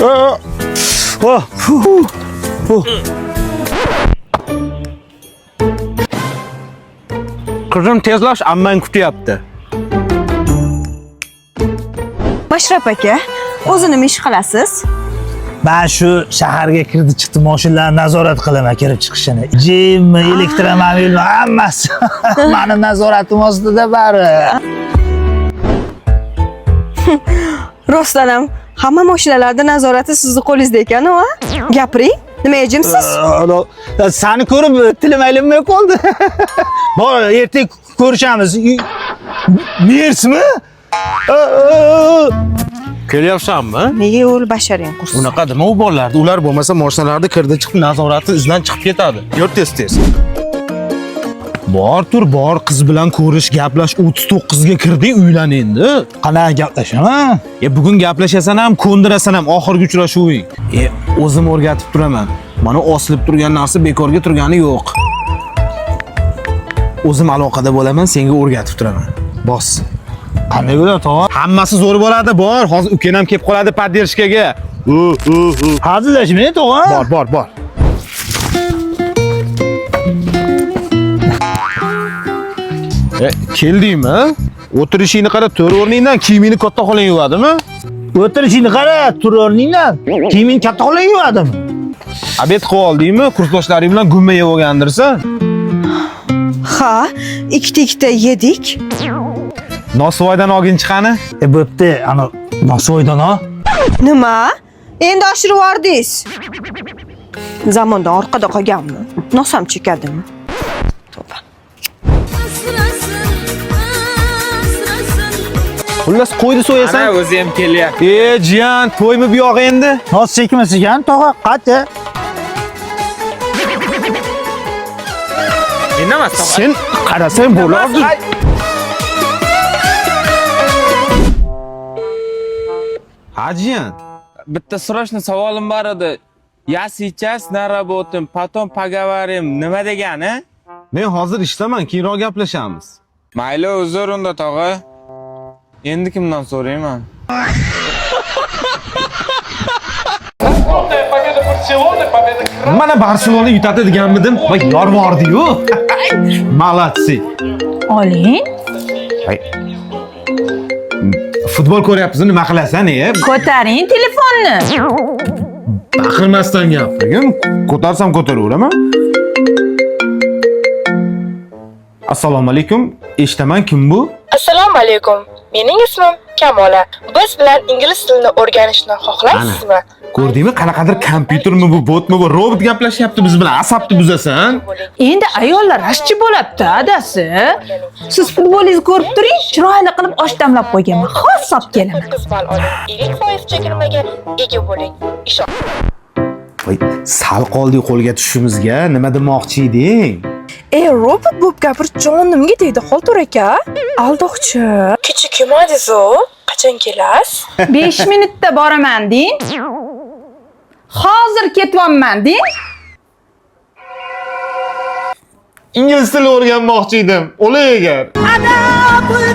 Oh, fu, fu. Qizim tezlash, ammang kutyapti. Mashrab aka, o'zi nima ish qilasiz? Man shu shaharga kirdi chiqdi mashinalarni nazorat qilaman kirib chiqishini. Jimmi, elektromobilmi hammasi mani nazoratim ostida bari. Rostdan ham hamma mashinalarda nazorati sizni qo'lingizda ekan-u, a? Gapiring. Nima jimsiz? Alo, sani ko'rib tilim aylanmay qoldi. Bor, ertaga ko'rishamiz. Mersmi? Kelyapsanmi? Nega yo'l basharing qursin? Unaqa nima u bolalarda? Ular bo'lmasa mashinalarda kirdi chiqdi nazorati izdan chiqib ketadi. Yur tez tez. Bor tur, bor qiz bilan ko'rish, gaplash 39 ga kirding, uylan endi. Qanaqa gaplashaman? E bugun gaplashasan ham, ko'ndirasan ham oxirgi uchrashuving. E o'zim o'rgatib turaman. Mana osilib turgan narsa bekorga turgani yo'q. O'zim aloqada bo'laman, senga o'rgatib turaman. Bos. Qanday bo'ladi, tog'a? Hammasi zo'r bo'ladi, bor. Hozir ukan ham kelib qoladi podдержкаga. U, u, u. Hazillashmang, tog'a. Bor, bor, bor. E, keldingmi? O'tirishingni qara, to'rt o'rningdan kiyimingni katta xolang yuvadimi? O'tirishingni qara, tur o'rningdan. Kiyimingni katta xolang yuvadimi? Obed qilib oldingmi? Kursdoshlaring bilan gumma yeb olgandirsan? Ha, ikkita ikkita yedik. Nosvoydan olgin chiqani. E bo'pti, ana nosvoydan o. Nima? Endi oshirib yubordingiz. Zamondan orqada qolganmi? Nosam chekadimi? Tavba. Xullas qo'yni so'yasan. Ana o'zi ham kelyapti. E, jiyan, to'ymi bu yog'i endi? Nos chekmas ekan, tog'a, qachon? Indamas tog'a. Sen qarasang bo'lardi. Ha, jiyan. Bitta срочный savolim bor edi. Я сейчас на работе, потом поговорим. Nima degani? Men hozir ishdaman, keyinroq gaplashamiz. Mayli, uzr unda tog'a. Endi kimdan so'rayman? Mana Barselona yutadi deganmidim? Voy, yorvordi-yu. Молодцы. Oling. Futbol ko'ryapmiz, nima qilasan, e? Ko'taring telefonni. Baqirmasdan gapirgin. Ko'tarsam ko'taraveraman. Assalomu alaykum. Eshitaman, kim bu? Assalomu alaykum. Mening ismim Kamola. Biz bilan ingliz tilini o'rganishni xohlaysizmi? Ko'rdingmi, qanaqadir kompyutermi bu, botmi bu, robot gaplashyapti biz bilan. Asabni buzasan. Endi ayollar rashchi bo'libdi, adasi. Siz futbolingizni ko'rib turing, chiroyli qilib osh damlab qo'yganman. Hozir olib kelaman. 9 ball oling. 50% chegirmaga ega bo'ling. Ishon. Voy, sal qoldik qo'lga tushishimizga. Nima demoqchi eding? Ey, robot bo'lib gapir, jonimga tegdi Xoltur aka. Aldoqchi. Kecha kelmadingiz-u? Qachon kelasiz? 5 minutda boraman deng. Hozir ketyapman deng. Ingliz tili o'rganmoqchi edim. O'lay agar. Ada pul